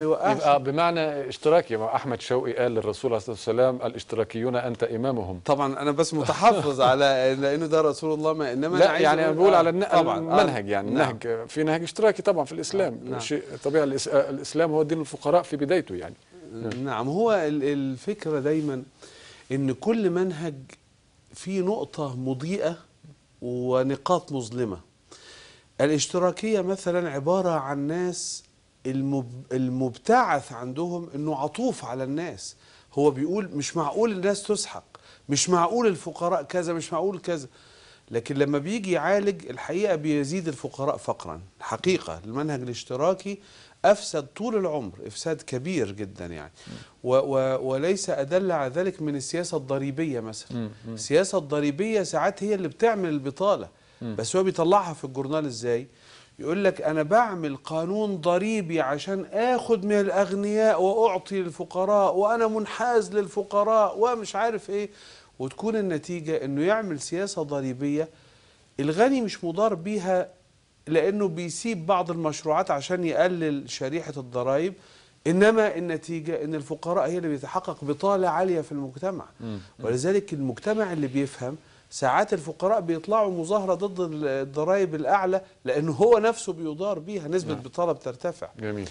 يوقعش. يبقى بمعنى اشتراكي، ما احمد شوقي قال للرسول عليه الصلاة والسلام الاشتراكيون انت امامهم. طبعا انا بس متحفظ على لانه ده رسول الله، ما انما لا انا عايز يعني أقول بقول على طبعا المنهج، يعني نعم. نهج، في نهج اشتراكي طبعا في الاسلام. نعم. شيء طبيعي، الاسلام هو دين الفقراء في بدايته يعني. نعم، هو الفكرة دايما ان كل منهج فيه نقطة مضيئة ونقاط مظلمة. الاشتراكية مثلا عبارة عن ناس المبتعث عندهم انه عطوف على الناس، هو بيقول مش معقول الناس تسحق، مش معقول الفقراء كذا، مش معقول كذا، لكن لما بيجي يعالج الحقيقة بيزيد الفقراء فقرا. الحقيقة المنهج الاشتراكي أفسد طول العمر إفساد كبير جدا يعني، وليس أدل على ذلك من السياسة الضريبية مثلا. السياسة الضريبية ساعات هي اللي بتعمل البطالة، بس هو بيطلعها في الجورنال إزاي؟ يقول لك أنا بعمل قانون ضريبي عشان آخد من الأغنياء وأعطي للفقراء، وأنا منحاز للفقراء ومش عارف إيه، وتكون النتيجة إنه يعمل سياسة ضريبية الغني مش مضار بيها، لأنه بيسيب بعض المشروعات عشان يقلل شريحة الضرائب، إنما النتيجة إن الفقراء هي اللي بيتحقق بطالة عالية في المجتمع. ولذلك المجتمع اللي بيفهم ساعات الفقراء بيطلعوا مظاهرة ضد الضرائب الأعلى، لأنه هو نفسه بيضار بيها، نسبة بطالة بترتفع. جميل.